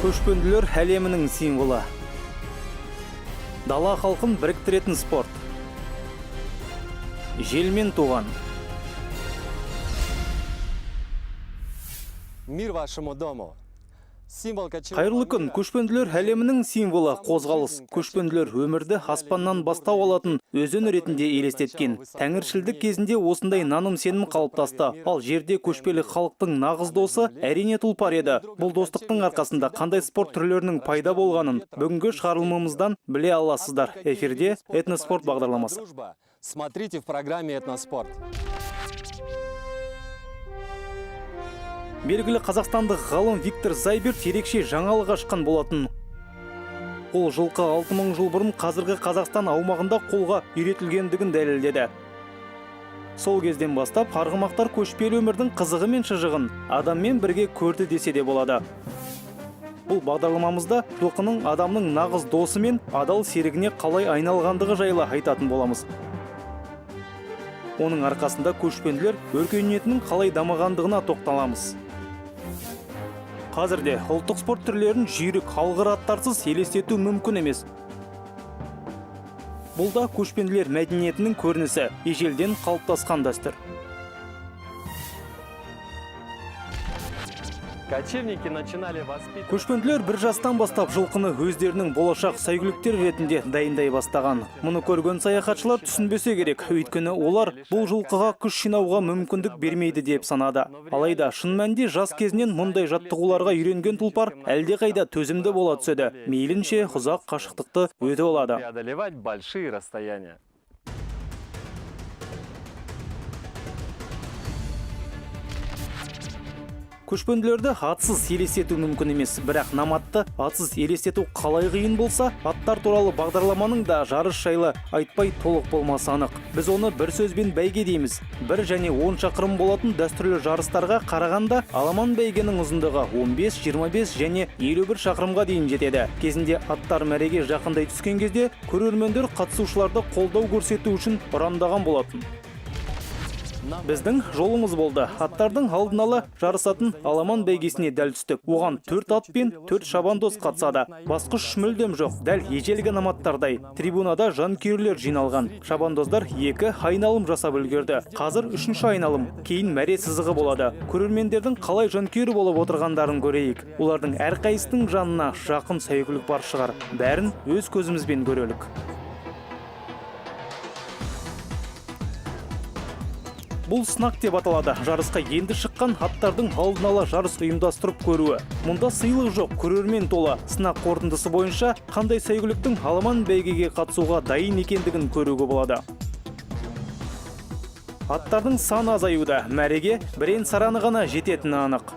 Көшпенділер әлемінің символы. Дала халқын біріктіретін спорт. Желмен туған. Мир вашему дому. Символ кочевого Қайырлы күн! Мира. Көшпенділер әлемінің символы – қозғалыс. Көшпенділер өмірді аспаннан бастау алатын өзен ретінде елестеткен. Тәңіршілдік кезінде осындай наным сенім қалыптасты. Ал жерде көшпелі халықтың нағыз досы, әрине, тұлпар еді. Бұл достықтың арқасында қандай спорт түрлерінің пайда болғанын бүгінгі шығарылымымыздан біле аласыздар. Эфирде «Этноспорт» бағдарламасы. Дружба. Смотрите в программе «Этноспорт». Белгілі қазақстандық ғалым Виктор Зайберт ерекше жаңалық ашқан болатын. Ол жылқы 6000 жыл бұрын қазіргі Қазақстан аумағында қолға үйретілгендігін дәлелдеді. Сол кезден бастап арғымақтар көшпелі өмірдің қызығы мен шыжығын адаммен бірге көрді десе де болады. Бұл бағдарламамызда жылқының адамның нағыз досы мен адал серігіне қалай айналғандығы жайлы айтатын боламыз. Оның арқасында көшпенділер өркениетінің қалай дамығандығына тоқталамыз. Қазірде ұлттық спорт түрлерін жүйрік алғыр аттарсыз елестету мүмкін емес. Бұл да көшпенділер мәдениетінің көрінісі, ежелден қалыптасқан дәстүр. Кочевники начинали воспитывать. Көшпенділер 1 жастан бастап жылқыны өздерінің болашақ сәйгүліктері ретінде дайындай бастаған. Мұны көрген саяхатшылар түсінбесе керек, өйткені олар бұл жылқыға күш жинауға мүмкіндік бермейді деп санады. Алайда шын мәнінде жас кезінен мұндай жаттығуларға үйренген тұлпар әлдеқайда төзімді бола түседі, мейлінше ұзақ қашықтықты өте алады. Преодолевать большие расстояния. Көшпенділерді атсыз елестету мүмкін емес, бірақ номадты атсыз елестету қалай қиын болса, аттар туралы бағдарламаның да жарыс жайлы айтпай толық болмасы анық. Біз оны бір сөзбен бәйге дейміз. 1 және 10 шақырым болатын дәстүрлі жарыстарға қарағанда аламан бәйгенің ұзындығы 15, 25 және 51 шақырымға дейін жетеді. Кезінде аттар мәреге жақындай түскен кезде көрермендер қатысушыларды қолдау көрсету үшін ұрандаған болатын. Біздің жолымыз болды. Аттардың алдын ала жарысатын аламан бәйгесіне дәл түстік. Оған төрт ат пен төрт шабандоз қатысады. Басқыш мүлдем жоқ, дәл ежелгі номадтардай. Трибунада жанкүйерлер жиналған. Шабандоздар екі айналым жасап үлгерді. Қазір үшінші айналым, кейін мәре сызығы болады. Көрермендердің қалай жанкүйер болып отырғандарын көрейік. Олардың әрқайсысының жанына жақын сәйгүлік бар шығар. Бәрін өз көзімізбен көрелік. Бұл сынақ деп аталады. Жарысқа енді шыққан аттардың алдын ала жарыс ұйымдастырып көруі. Мұнда сыйлық жоқ, көрермен толы. Сынақ қорытындысы бойынша қандай сәйгүліктің аламан бәйгеге қатысуға дайын екендігін көруге болады. Аттардың саны азаюда, мәреге бірен сараны ғана жететіні анық.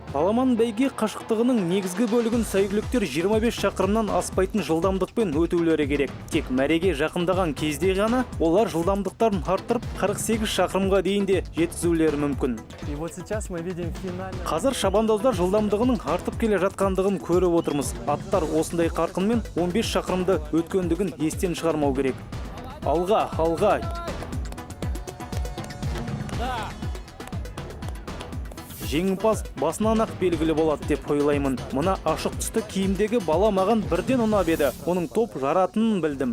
Аламан бәйге қашықтығының негізгі бөлігін сәйгүліктер 25 шақырымнан аспайтын жылдамдықпен өтулері керек. Тек мәреге жақындаған кезде ғана олар жылдамдықтарын арттырып, 48 шақырымға дейін де жеткізулері мүмкін. И вот сейчас мы видим финальный. Қазір шабандоздар жылдамдығының артып келе жатқандығын көріп отырмыз. Аттар осындай қарқынмен 15 шақырымды өткендігін естен шығармау керек. Алға, алға! Жеңімпаз басынан ақ белгілі болады деп ойлаймын. Мына ашық түсті киімдегі бала маған бірден ұнап еді. Оның топ жаратынын білдім.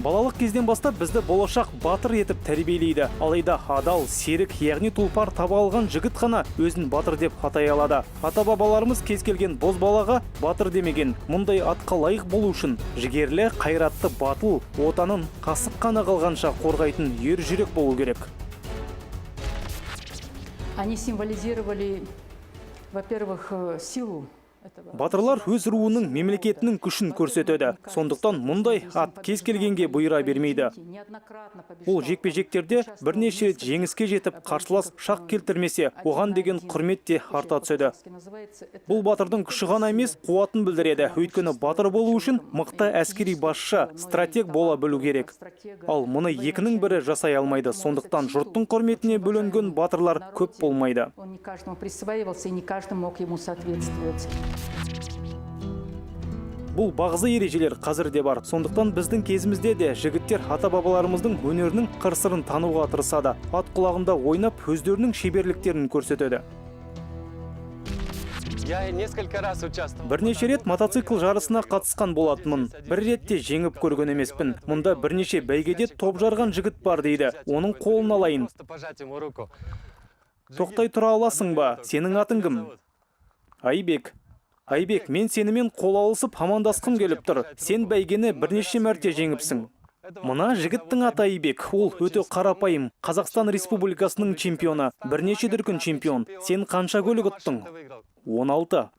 Балалық кезден бастап бізді болашақ батыр етіп тәрбиелейді. Алайда адал серік, яғни тұлпар таба алған жігіт қана өзін батыр деп атай алады. Ата бабаларымыз кез келген бозбалаға батыр демеген. Мұндай атқа лайық болу үшін жігерлі, қайратты, батыл, отанын қасық қаны қалғанша қорғайтын ер жүрек болу керек. Они символизировали, во-первых, силу этого. Батырлар өз руының, мемлекетінің күшін көрсетеді. Сондықтан мұндай ат кез келгенге бұйыра бермейді. Ол жекпе-жектерде бірнеше рет жеңіске жетіп, қарсылас шақ келтірмесе, оған деген құрмет те арта түседі. Бұл батырдың күші ғана емес, қуатын білдіреді. Өйткені батыр болу үшін мықты әскери басшы, стратег бола білу керек. Ал мұны екінің бірі жасай алмайды. Сондықтан жұрттың құрметіне бөленген батырлар көп болмайды. Он не каждому присваивался и не каждый мог ему соответствовать. Бұл бағзы ережелер қазір де бар. Сондықтан біздің кезімізде де жігіттер ата бабаларымыздың өнерінің қыр сырын тануға тырысады. Ат құлағында ойнап, өздерінің шеберліктерін көрсетеді. Я несколько раз участвовал. Бірнеше рет мотоцикл жарысына қатысқан болатынмын. Бір ретте жеңіп көрген емеспін. Мұнда бірнеше бәйгеде топ жарған жігіт бар дейді. Оның қолын алайын. Просто пожать ему руку. Тоқтай тұра аласың ба? Сенің атың кім? Айбек. Айбек, мен сенімен қол алысып амандасқым келіп тұр. Сен бәйгені бірнеше мәрте жеңіпсің. Мына жігіттің аты Айбек. Ол өте қарапайым. Қазақстан Республикасының чемпионы. Бірнеше дүркін чемпион. Сен қанша көлік ұттың? 16.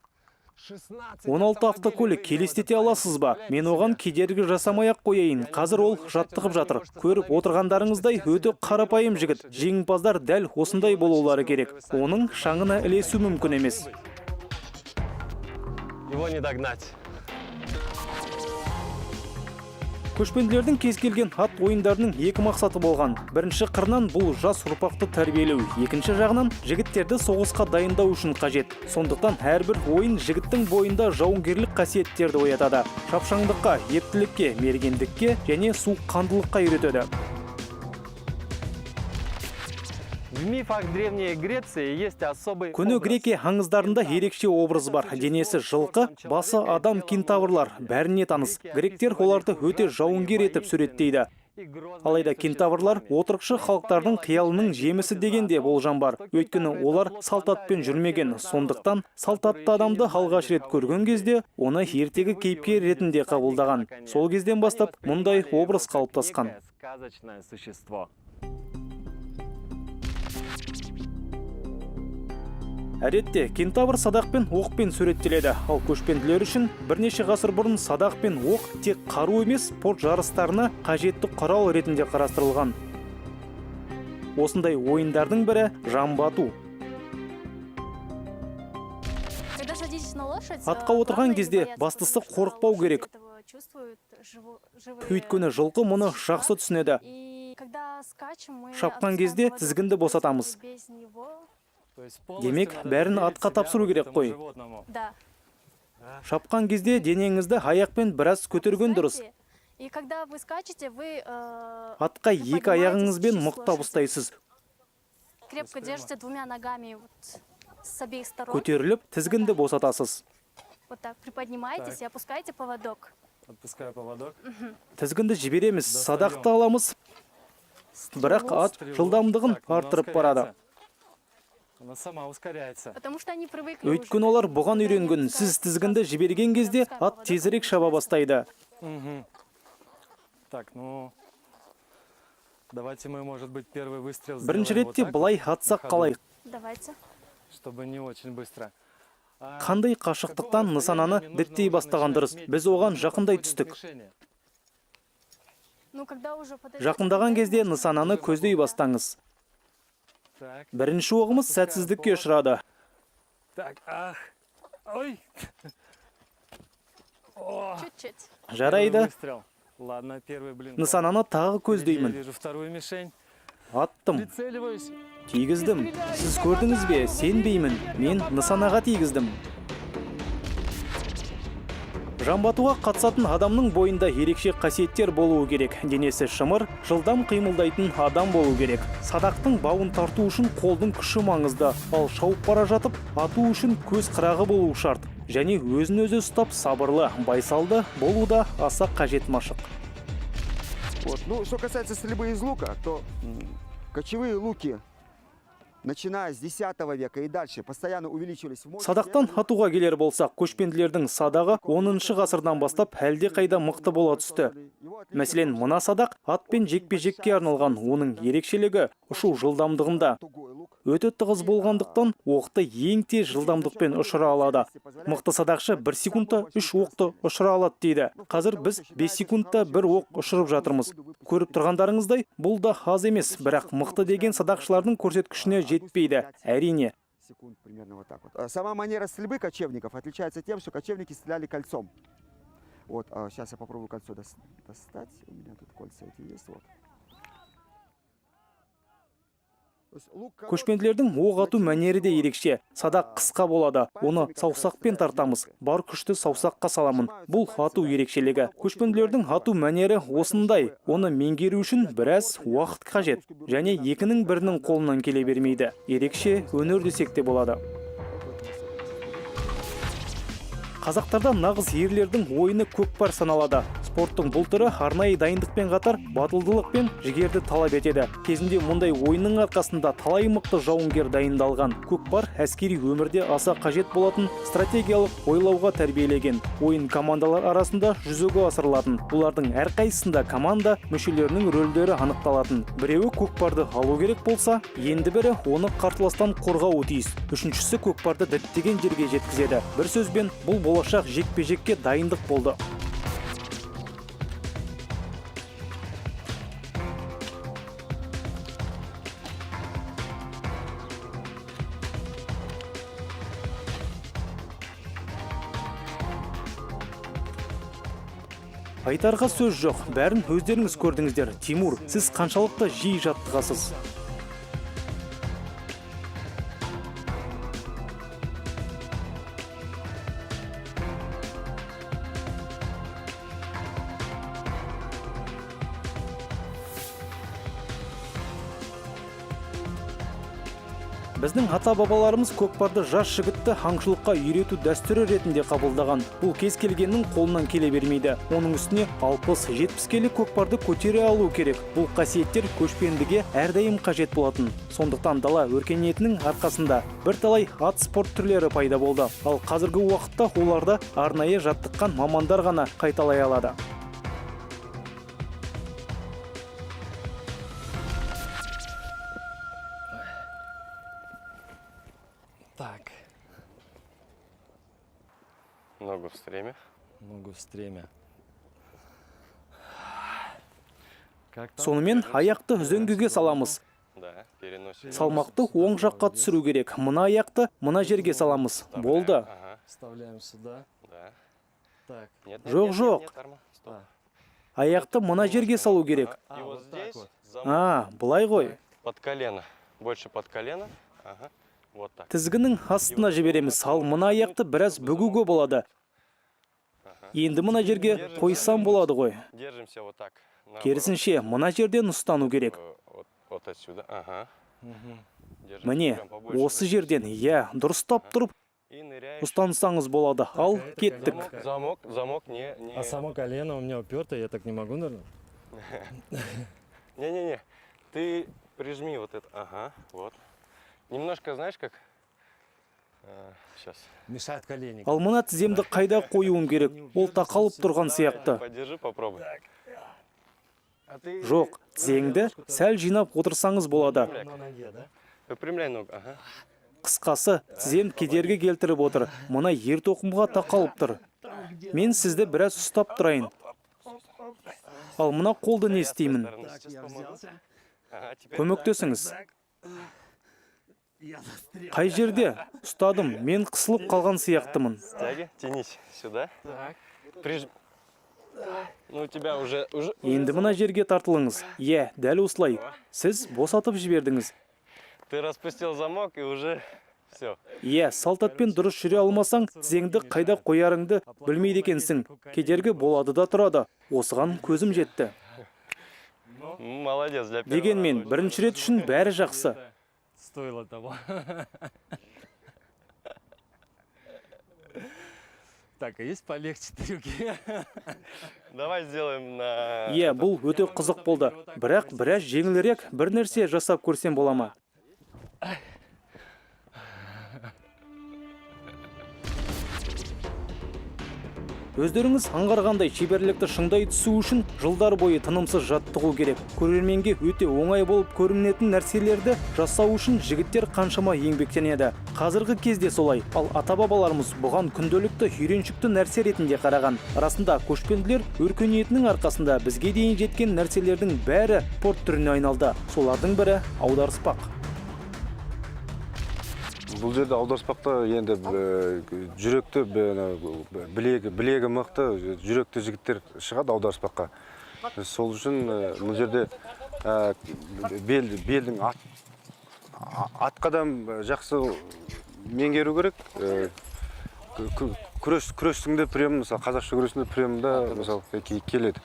16 автокөлік, елестете аласыз ба? Мен оған кедергі жасамай ақ қояйын. Қазір ол жаттығып жатыр. Көріп отырғандарыңыздай, өте қарапайым жігіт. Жеңімпаздар дәл осындай болулары керек. Оның шаңына ілесу мүмкін емес. Его не догнать. Көшпенділердің кез келген ат ойындарының екі мақсаты болған. Бірінші қырынан, бұл жас ұрпақты тәрбиелеу, екінші жағынан, жігіттерді соғысқа дайындау үшін қажет. Сондықтан әрбір ойын жігіттің бойында жауынгерлік қасиеттерді оятады. Шапшаңдыққа, ептілікке, мергендікке және суыққандылыққа үйретеді. В мифах Древней Греции есть особый Көне образ. Грекия аңыздарында ерекше образ бар. Денесі жылқы, басы адам кентаврлар бәріне таныс. Гректер оларды өте жауынгер етіп суреттейді. Алайда кентаврлар отырықшы халықтардың қиялының жемісі деген де болжам бар. Өйткені олар салт атпен жүрмеген. Сондықтан салт атты адамды алғаш рет көрген кезде оны ертегі кейіпкері ретінде қабылдаған. Сол кезден бастап мұндай образ қалыптасқан. Некое сказочное существо. Әдетте кентавр садақ пен оқпен суреттеледі. Ал көшпенділер үшін бірнеше ғасыр бұрын садақ пен оқ тек қару емес, спорт жарыстарына қажетті құрал ретінде қарастырылған. Осындай ойындардың бірі – жамбы ату. Когда садитесь на лошадь, Атқа отырған кезде бастысы қорықпау керек. Өйткені жылқы мұны жақсы түсінеді. Шапқан кезде тізгінді босатамыз. Демек, бәрін атқа тапсыру керек қой. Животному. Да. Шапқан кезде денеңізді аяқпен біраз көтерген дұрыс. И когда вы скачете, вы Атқа екі аяғыңызбен мықтап ұстайсыз. крепко держите двумя ногами вот с обеих сторон. Көтеріліп, тізгінді босатасыз. Вот так приподнимаетесь и опускаете поводок. Отпускаю поводок. Тізгінді жібереміз, садақты аламыз, бірақ ат Стрелу. жылдамдығын Так, она арттырып барады. ускоряется. Она сама ускоряется. Потому что они привыкли уже. Өйткені олар бұған үйренген. Сіз тізгінді жіберген кезде ат тезірек шаба бастайды. Мгм. Так, ну, давайте мы, может быть, первый выстрел Бірінші сделаем вот ретте так былай вот, на атсақ ходу, қалай? Давайте. чтобы не очень быстро. Қандай қашықтықтан нысананы діттей бастаған дұрыс? Біз оған жақындай түстік. Ну, когда уже подойдете, Жақындаған тогда кезде можно нысананы көздей бастаңыз. Так, Бірінші оғымыз сәтсіздікке ұшырады. так, ах. Ой. О, Чуть-чуть. первый Жарайды, выстрел. Ладно, первый блин. нысананы тағы Впереди я көздеймін. вижу вторую мишень. Аттым, Прицеливаюсь. тигіздім. Сіз көрдіңіз бе? Сенбеймін. Мен нысанаға тигіздім. Жамбы атуға қатысатын адамның бойында ерекше қасиеттер болуы керек. Денесі шымыр, жылдам қимылдайтын адам болу керек. Садақтың бауын тарту үшін қолдың күші маңызды, ал шауып бара жатып ату үшін көз қырағы болуы шарт. Және өзін өзі ұстап, сабырлы, байсалды болу да аса қажет машық. Вот. Ну, что касается стрельбы из лука, то кочевые луки, начиная с X века и дальше, постоянно увеличивались в мощи. Садақтан атуға келер болсақ, көшпенділердің садағы 10 ғасырдан бастап әлде қайда мықты бола түсті. Мәселен, мына садақ атпен жекпе-жекке арналған. Оның ерекшелігі ұшу жылдамдығында. Тугой лук. Өте тығыз болғандықтан, оқты ең тез жылдамдықпен ұшыра алады. Мықты садақшы бір секундта үш оқты ұшыра алады дейді. Қазір біз 5 секундта бір оқ ұшырып жатырмыз. Көріп тұрғандарыңыздай, бұл да аз емес, бірақ мықты деген садақшылардың көрсеткішіне жетпейді. Әрине, Секунд примерно вот так вот. А сама манера стрельбы кочевников отличается тем, что кочевники стреляли кольцом. Вот, сейчас я попробую кольцо достать. У меня тут кольца эти есть. Вот. То есть лук короткий, Көшпенділердің оқ ату мәнері де ерекше. Садақ қысқа болады. Оны саусақпен тартамыз. Бар күшті саусаққа саламын. Бұл ату ерекшелігі. Көшпенділердің ату мәнері осындай. Оны меңгеру үшін біраз уақыт қажет. Және екінің бірінің қолынан келе бермейді. Ерекше өнер десек те болады. Қазақтарда нағыз ерлердің ойыны көкпар саналады. Спорттың бұл түрі арнайы дайындықпен қатар батылдылық пен жігерді талап етеді. Кезінде мұндай ойынның арқасында талай мықты жауынгер дайындалған. Көкпар әскери өмірде аса қажет болатын стратегиялық ойлауға тәрбиелеген. Ойын командалар арасында жүзеге асырылатын. Олардың әрқайсысында команда мүшелерінің рөлдері анықталатын. Біреуі көкпарды алу керек болса, енді бірі оны қарсыластан қорғауы тиіс. Үшіншісі көкпарды діттеген жерге жеткізеді. Бір сөзбен, бұл болашақ жекпе-жекке дайындық болды. Айтарға сөз жоқ, бәрін өздеріңіз көрдіңіздер. Тимур, сіз қаншалықты жиі жаттығасыз? Біздің ата бабаларымыз көкпарды жас жігітті аңшылыққа үйрету дәстүрі ретінде қабылдаған. Бұл кез келгеннің қолынан келе бермейді. Оның үстіне 60-70 келі көкпарды көтере алу керек. Бұл қасиеттер көшпендіге әрдайым қажет болатын. Сондықтан дала өркениетінің арқасында бірталай ат спорт түрлері пайда болды. Ал қазіргі уақытта оларды арнайы жаттыққан мамандар ғана қайталай алады. Так, Ногу в стремя. Ногу в стремя. Как там? Сонымен аяқты үзеңгіге саламыз. Да, переносим. Салмақты оң жаққа түсіру керек. Мына аяқты мына жерге саламыз. Болды. Ага, Вставляем сюда. Да. Так. Нет, нет, Жоқ, нет, жоқ. нет, нет, Арман, стоп. Аяқты мына жерге салу керек. Ага, И А, вот вот так здесь вот. замок А, былай ғой. под колено. Больше под колено. Ага, вот так. Тізгінің астына жібереміз. Ал мына аяқты біраз бүгуге болады. Енді мына жерге қойсам болады ғой. Держимся вот так. Наоборот. Керісінше, мына жерден ұстану керек. Вот, вот отсюда. Ага. Держимся Міне, прям побольше. осы жерден, иә, дұрыстап тұрып И ныряешь. ұстансаңыз болады. Ал это кеттік. Замок, замок, замок не, не. А само колено у меня уперто, я так не могу, наверное. Не-не-не. Ты прижми вот это. Ага, вот. Немножко, знаешь, как? Сейчас. Мешает колени. Ал мына тіземді қайда қоюым керек? Ол тақалып тұрған сияқты. Подержи, попробуй. А ты Жоқ, тізеңді сәл жинап отырсаңыз болады. На ноге, да? Выпрямляй ногу. Ага. Қысқасы, тізем кедергі келтіріп отыр. Мына ер тоқымға тақалып тұр. Мен сізді біраз ұстап тұрайын. Ал мына қолды не істеймін? Стороны сейчас помогу. Ага, теперь Көмектесіңіз. Қай жерде? Ұстадым, мен қысылып қалған сияқтымын. Стяги, тянись сюда. Так. Приж... Ну, у тебя уже, уже... Енді мына жерге тартылыңыз. Иә, дәл осылай. Сіз босатып жібердіңіз. Ты распустил замок и уже все. Иә, салт атпен дұрыс жүре алмасаң, тізеңді қайда қоярыңды білмейді екенсің. Кедергі болады да тұрады. Осыған көзім жетті. Молодец, для первого Дегенмен, раза. бірінші рет үшін бәрі жақсы. Стоило того. Так, а есть полегче трюки? Давай сделаем на... Иә, бұл өте қызық болды. Бірақ біраз жеңілірек бір нәрсе жасап көрсем бола ма? Өздеріңіз аңғарғандай, шеберлікті шыңдай түсу үшін жылдар бойы тынымсыз жаттығу керек. Көрерменге өте оңай болып көрінетін нәрселерді жасау үшін жігіттер қаншама еңбектенеді. Қазіргі кезде солай. Ал ата бабаларымыз бұған күнделікті үйреншікті нәрсе ретінде қараған. Расында, көшпенділер өркениетінің арқасында бізге дейін жеткен нәрселердің бәрі спорт түріне айналды. Солардың бірі аударыспақ. Бұл жерде аударыспақта енді жүректі, білегі мықты жүректі жігіттер шығады аударыспаққа. Сол үшін бұл жерде белдің атқадан жақсы меңгеру керек. Күрестің де приемы, мысалы, қазақша күрестің де приемында, мысалы, келеді.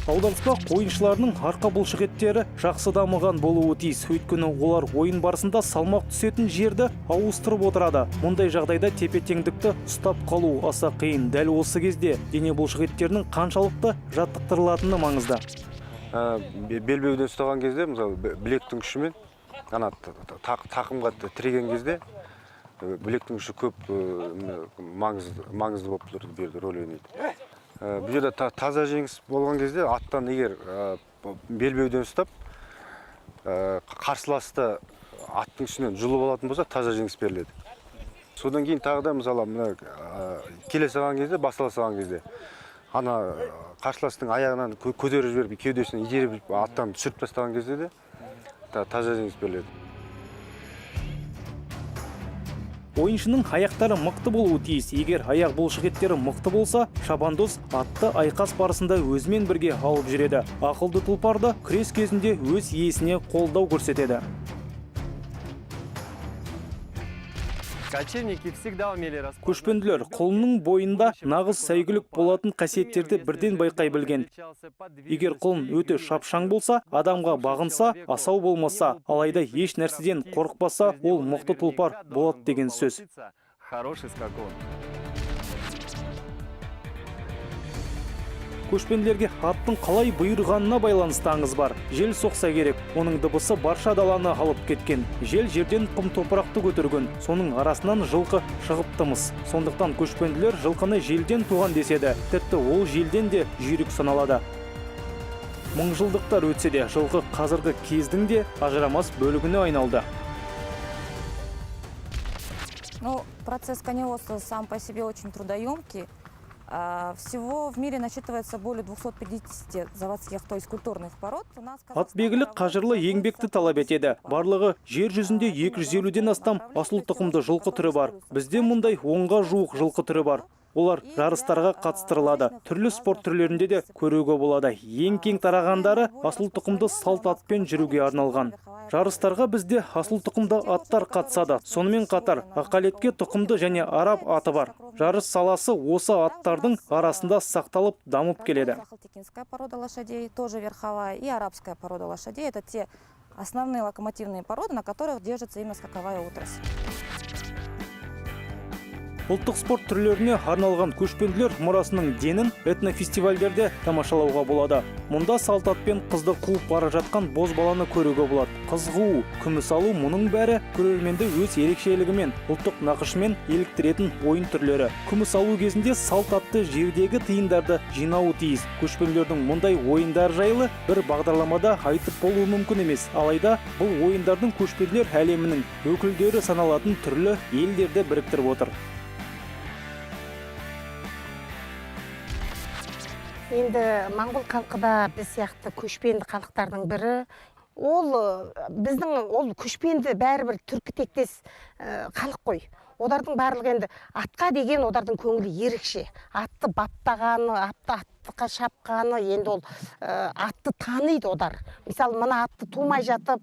Аударыспақ ойыншыларының арқа бұлшықеттері жақсы дамыған болуы тиіс, өйткені олар ойын барысында салмақ түсетін жерді ауыстырып отырады. Мұндай жағдайда тепе теңдікті ұстап қалу аса қиын. Дәл осы кезде дене бұлшықеттерінің қаншалықты жаттықтырылатыны маңызды. Белбеуден ұстаған кезде, мысалы, білектің күшімен ана тақымға тіреген кезде білектің күші көп маңызды болып тұр, бұл жерде рөл ойнайды. Бұл жерде таза жеңіс болған кезде аттан егер белбеуден ұстап, қарсыласты аттың үстінен жұлып алатын болса, таза жеңіс беріледі. Содан кейін тағы да, мысалы, мына келе салған кезде, басыла салған кезде ана қарсыластың аяғынан көтеріп жіберіп, кеудесінен итеріп, аттан түсіріп тастаған кезде де таза жеңіс беріледі. Ойыншының аяқтары мықты болуы тиіс. Егер аяқ бұлшықеттері мықты болса, шабандоз атты айқас барысында өзімен бірге алып жүреді. Ақылды тұлпар да күрес кезінде өз иесіне қолдау көрсетеді. Кочевники всегда умели распознать. Көшпенділер құлынның бойында нағыз сәйгүлік болатын қасиеттерді бірден байқай білген. Егер құлын өте шапшаң болса, адамға бағынса, асау болмаса, алайда еш нәрседен қорықпаса, ол мықты тұлпар болады деген сөз. Хороший скакун. Көшпенділерге аттың қалай бұйырғанына байланысты аңыз бар. Жел соқса керек, оның дыбысы барша даланы алып кеткен. Жел жерден құм топырақты көтерген, соның арасынан жылқы шығыпты-мыс. Сондықтан көшпенділер жылқыны желден туған деседі, тіпті ол желден де жүйрік саналады. Мыңжылдықтар өтсе де, жылқы қазіргі кездің де ажырамас бөлігіне айналды. Ну, процесс коневодства сам по себе очень трудоемкий. Всего в мире насчитывается более 250 заводских, то есть культурных пород. У нас в Атбегілік қажырлы еңбекті талап етеді. Барлығы жер жүзінде 250-ден астам асыл тұқымды жылқы түрі бар. Бізде мұндай 10-ға жуық жылқы түрі бар. Олар жарыстарға қатыстырылады. Түрлі спорт түрлерінде де көруге болады. Ең кең тарағандары асыл тұқымды салт атпен жүруге арналған. Жарыстарға бізде асыл тұқымды аттар қатысады. Сонымен қатар ақалетке тұқымды және араб аты бар. Жарыс саласы осы аттардың арасында сақталып, дамып келеді. Ахалтекинская порода лошадей, тоже верховая, и арабская порода лошадей. Это те основные локомотивные породы, на которых держится именно скаковая отрасль. Ұлттық спорт түрлеріне арналған көшпенділер мұрасының денін этнофестивальдерде тамашалауға болады. Мұнда салт атпен қызды қуып бара жатқан бозбаланы көруге болады. Қыз қуу, күміс алу — мұның бәрі көрерменді өз ерекшелігімен, ұлттық нақышымен еліктіретін ойын түрлері. Күміс алу кезінде салт атты жердегі тиындарды жинауы тиіс. Көшпенділердің мұндай ойындары жайлы бір бағдарламада айтып болуы мүмкін емес. Алайда бұл ойындардың көшпенділер әлемінің өкілдері саналатын түрлі елдерді біріктіріп отыр. Енді моңғол халқы да біз сияқты көшпенді халықтардың бірі. Ол біздің ол көшпенді бәрібір түркі тектес халық қой. Олардың барлығы енді атқа деген олардың көңілі ерекше. Атты баптағаны, атқа шапқаны, енді ол атты таниды олар. Мысалы, мына атты тумай жатып,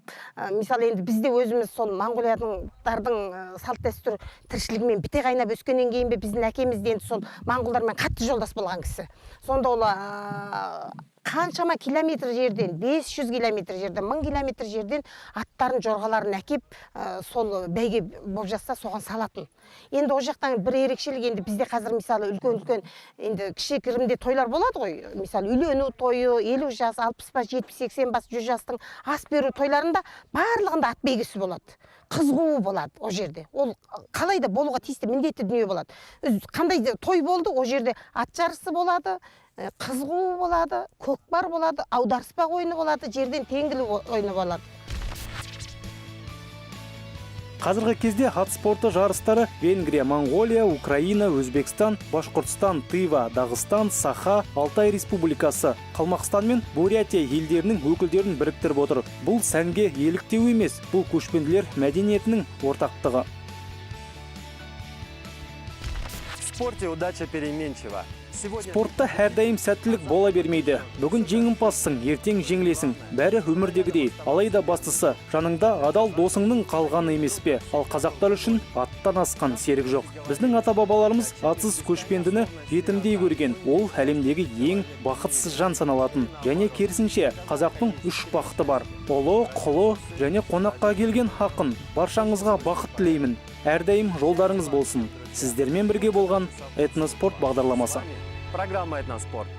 мысалы, енді бізде өзіміз сол моңғолиялықтардың салт дәстүр тіршілігімен біте қайнап өскеннен кейін бе, біздің әкеміз де енді сол моңғолдармен қатты жолдас болған кісі. Сонда ол қаншама километр жерден, 500 километр жерден, 1000 километр жерден аттарын, жорғаларын әкеп, сол бәйге болып жатса, соған салатын. Енді ол жақтан бір ерекшелік, енді бізде қазір, мысалы, үлкен-үлкен енді кішігірімде тойлар болады ғой. Мысалы, үйлену тойы, 50 жас, 60 бас, 70, 80 бас, 100 жастың ас беру тойларында барлығында ат бәйгесі болады. Қыз қуу болады ол жерде. Ол қалай да болуға тиісті міндетті дүние болады. Қандай да той болды, ол жерде ат жарысы болады, қыз қуу болады, көкпар болады, аударыспақ ойыны болады, жерден теңгілу ойыны болады. Қазіргі кезде ат спорты жарыстары Венгрия, Моңғолия, Украина, Өзбекстан, Башқұртстан, Тыва, Дағыстан, Саха, Алтай Республикасы, Қалмақстан мен Бурятия елдерінің өкілдерін біріктіріп отыр. Бұл сәнге еліктеу емес, бұл көшпенділер мәдениетінің ортақтығы. В спорте удача переменчива. Сегодня Спортта әрдайым сәттілік бола бермейді. Бүгін жеңімпазсың, ертең жеңілесің. Бәрі өмірдегідей. Алайда бастысы, жаныңда адал досыңның қалғаны емес пе? Ал қазақтар үшін аттан асқан серік жоқ. Біздің ата бабаларымыз атсыз көшпендіні жетімдей көрген. Ол әлемдегі ең бақытсыз жан саналатын. Және керісінше, қазақтың үш бақыты бар: ұлы, құлы және қонаққа келген ақын. Баршаңызға бақыт тілеймін. Әрдайым жолдарыңыз болсын. Сіздермен бірге болған «Этноспорт» бағдарламасы. Программа «Этноспорт».